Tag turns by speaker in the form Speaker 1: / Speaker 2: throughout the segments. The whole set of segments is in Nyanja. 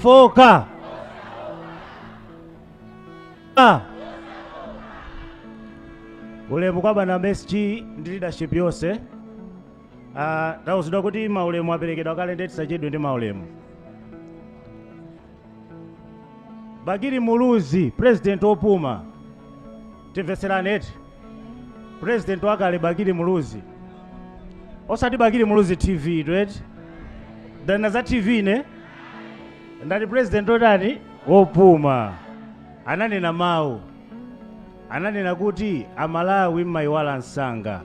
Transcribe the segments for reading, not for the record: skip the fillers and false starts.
Speaker 1: Osafoka. Ah. Ulemu kwa bwana MSG ndi leadership yonse. Tauzidwa kuti maulemu aperekedwa kale, ndiye tisachedwe ndi maulemu. Bakili Muluzi, president wopuma, timvetserane eti. President wakale Bakili Muluzi, osati Bakili Muluzi TV eti, dana za TV ne ndati president otani wopuma, ananena mawu, ananena kuti Amalawi mmayiwala msanga.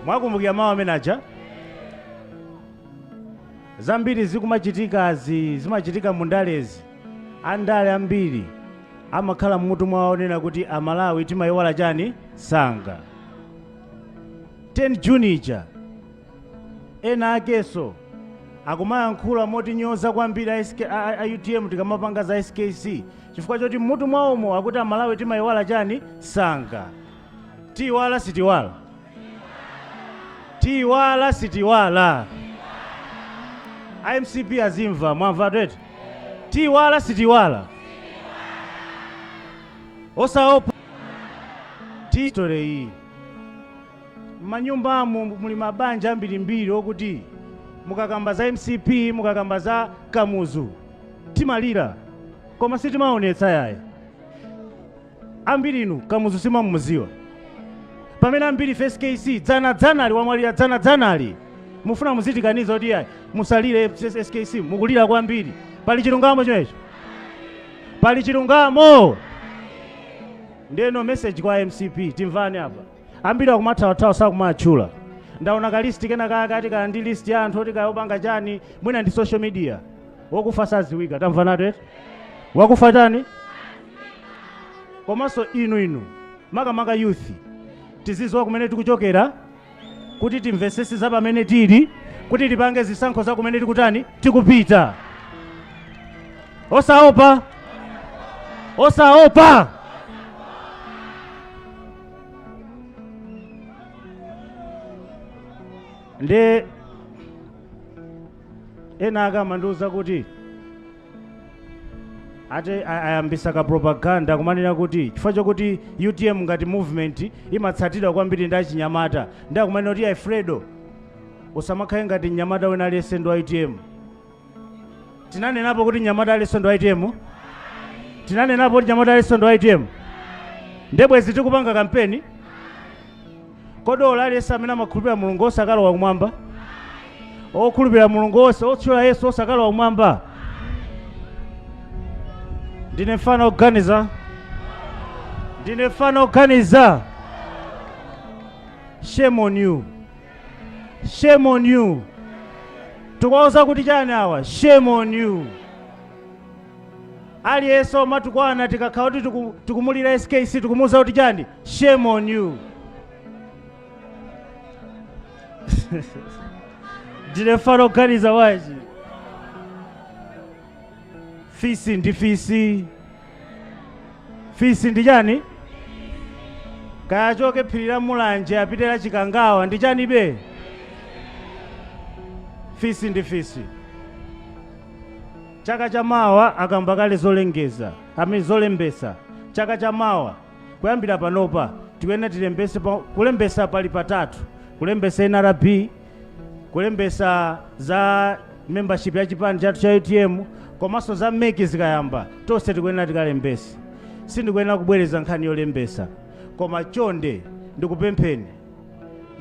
Speaker 1: Mwakumbukira mawu amene aja? Zambiri zikumachitikazi zimachitika mundalezi, andale ambiri amakhala mmutu mwawo onena kuti Amalawi timayiwala chani sanga. 10 June ija ena akeso akumayankhula motinyoza kwambiri a UTM tikamapanga za SKC, chifukwa choti mmutu mwawomo akuti Amalawi timayiwala chani sanga. Tiwala sitiwala? Tiwala sitiwala? IMCP azimva, mwamva twete? Tiwala sitiwala? Osaopa history iyi. M'manyumbamo muli mabanja ambirimbiri okuti mukakamba za MCP, mukakamba za Kamuzu, timalira koma sitimaonetsa yayi. Ambiri inu Kamuzu simamuziwa, pamene ambiri ife SKC dzana dzanali wamwalira, dzana dzanali. Mufuna muzitikaniza kuti yayi musalire SKC, mukulira kwambiri. Pali chilungamo chimenecho? Pali chilungamo? Ndeno message kwa MCP, timvane apa. Ambiri akumathawathawa, sakumatchula. Ndaona ka list kena kakati kaya ndi list ya anthu oti kaya opanga chani, mwina ndi social media. Wakufa saziwika, tamvanatu eti? Wakufa chani? Komanso inu makamaka youth, tiziziwa kumene tikuchokera kuti timvesese za pamene tili, kuti tipange zisankho za kumene tikutani tikupita. Osaopa, osaopa. Ndi ena akamandiuza kuti ati ayambisa ka propaganda kumanena kuti chifukwa chokuti UTM ngati movement imatsatidwa kwambiri ndi achinyamata, ndi akumanena kuti Alfredo usamakhale ngati mnyamata wina aliyense ndi wa UTM. Tinanenapo kuti mnyamata aliyense ndi wa UTM? Tinanenapo kuti mnyamata aliyense ndi wa UTM? Ndebwezi tikupanga kampeni? Kodi ola aliyense amene amakhulupirira Mulungu osakalowa kumwamba? Okhulupirira Mulungu onse otchula Yesu osakalowa kumwamba? Ndine mfano oganiza, ndine mfano oganiza. Shame on you, shame on you. Tikuwauza kuti chani awa? Shame on you. Aliyense omatukwana tikakhala kuti tikumulira SKC, tikumuuza kuti chani? Shame on you. Ndine mfano oganiza wachi. Fisi ndi fisi, fisi ndi chani? Kaya choke phiri la Mulanje apite la Chikangawa ndi chani be? Fisi ndi fisi. Chaka cha mawa akamba kale zolengeza amene zolembesa. Chaka cha mawa kuyambira panopa tikuyenera tilembese kulembesa pali patatu: kulembesa NRB, kulembesa za membership ya chipani chathu cha UTM, komanso za MEC zikayamba tonse tikuyenera tikalembese. Sindikuyenera kubwereza nkhani yolembesa, koma chonde ndikupempheni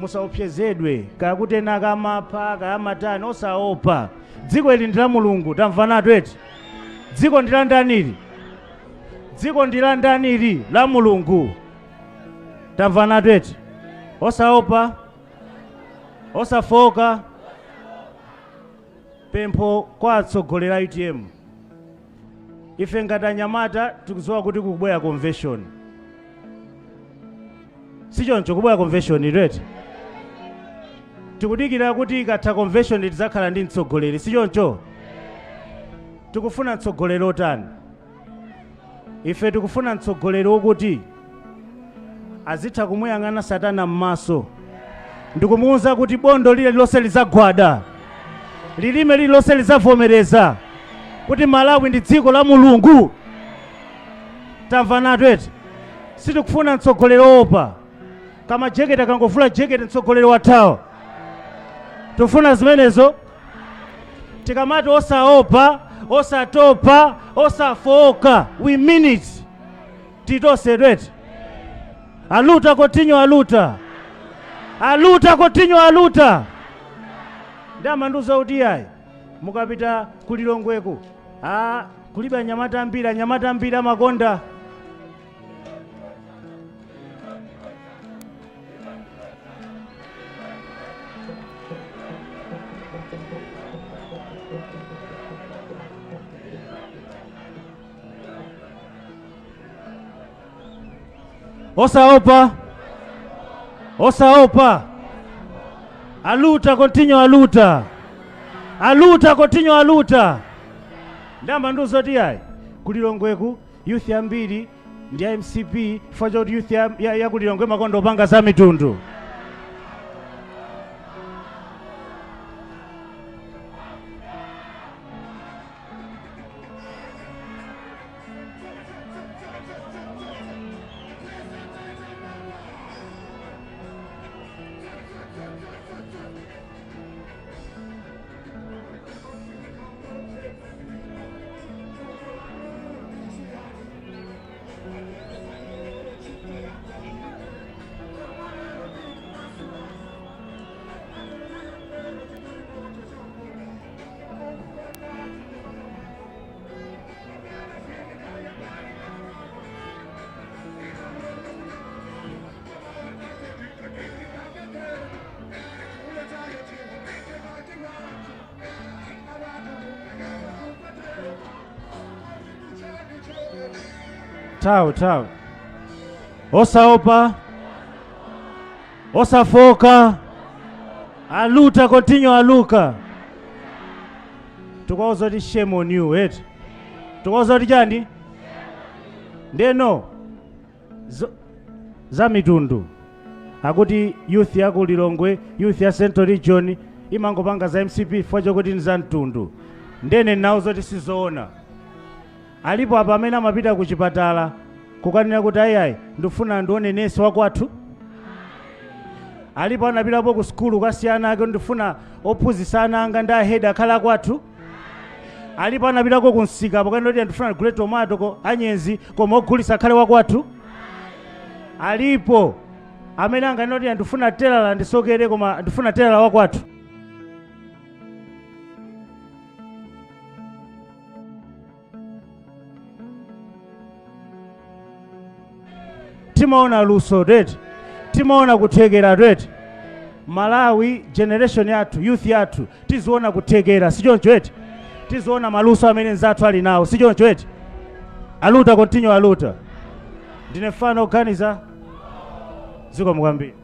Speaker 1: musaopsezedwe, kaya kuti ena akamapha kaya amatani, osaopa. Dziko ili ndi la Mulungu, tamvanatu eti? Dziko ndi la ndanili? Dziko ndi la ndanili? La Mulungu, tamvanatu eti? Osaopa, osafoka. Pempho kwa atsogoleri a UTM, ife ngati anyamata tikudziwa kuti kukubwera convention, sichoncho? Kubwera convention right? Tikudikira kuti ikatha convention tidzakhala ndi mtsogoleri, sichoncho? Tikufuna mtsogoleri otani? Ife tikufuna mtsogoleri wokuti azitha kumuyang'ana Satana m'maso ndikumuwuza kuti bondo lile lonse lizagwada, lilime lililonse lizavomereza. Kuti Malawi ndi dziko la Mulungu? Tamvanatu eti? Sitikufuna mtsogoleri opa kama jekete, akangovula jekete mtsogoleri wathawa. Tifuna zimenezo? Tikamati osaopa, osatopa, osafoka, we mean it. Titosedwe eti? Aluta continue, aluta, aluta continue, aluta. Ndi amandiuza kuti yayi, mukapita kulilongweko a kulibe anyamata ambiri, anyamata ambiri amakonda. Osaopa, osaopa. Aluta continue, aluta, aluta continue, aluta. Ndamba ndiuza kuti yayi, kulilongweku youth ambiri ndi ya MCP chifukwa chakuti youth ya kulilongwe makondo opanga za mitundu. Thawi thawi. Osaopa, osafoka. Aluta continue, aluka. Tikauza kuti shame on you eti? Tikauza kuti chani? Ndeno za mitundu, akuti youth ya ku Lilongwe, youth ya Central Region imangopanga za MCP chifukwa chokuti ndi za mtundu. Ndene nauza kuti sizoona. Alipo apa amene amapita ku chipatala kukanena kuti ayiayi, ndifuna ndione nesi wakwathu? Alipo anapitapo ku sukulu kasiyana ake, ndifuna ophunzitsa ana anga ndi a head akhala akwathu? Alipo anapitako ku msika pokanena kuti ndifuna ndigule tomato ko anyenzi, koma ogulitsa akhale wakwathu? Alipo amene anganena kuti ndifuna telala ndisokere, koma ndifuna telala wakwathu? Timaona luso eti? Timaona kuthekera eti? Malawi generation yathu, youth yathu, tiziona kuthekera, sichoncho eti? Tiziona maluso amene nzathu ali nawo, sichoncho eti? Aluta continue, aluta. Ndine fano oganiza. Zikomo kwambiri.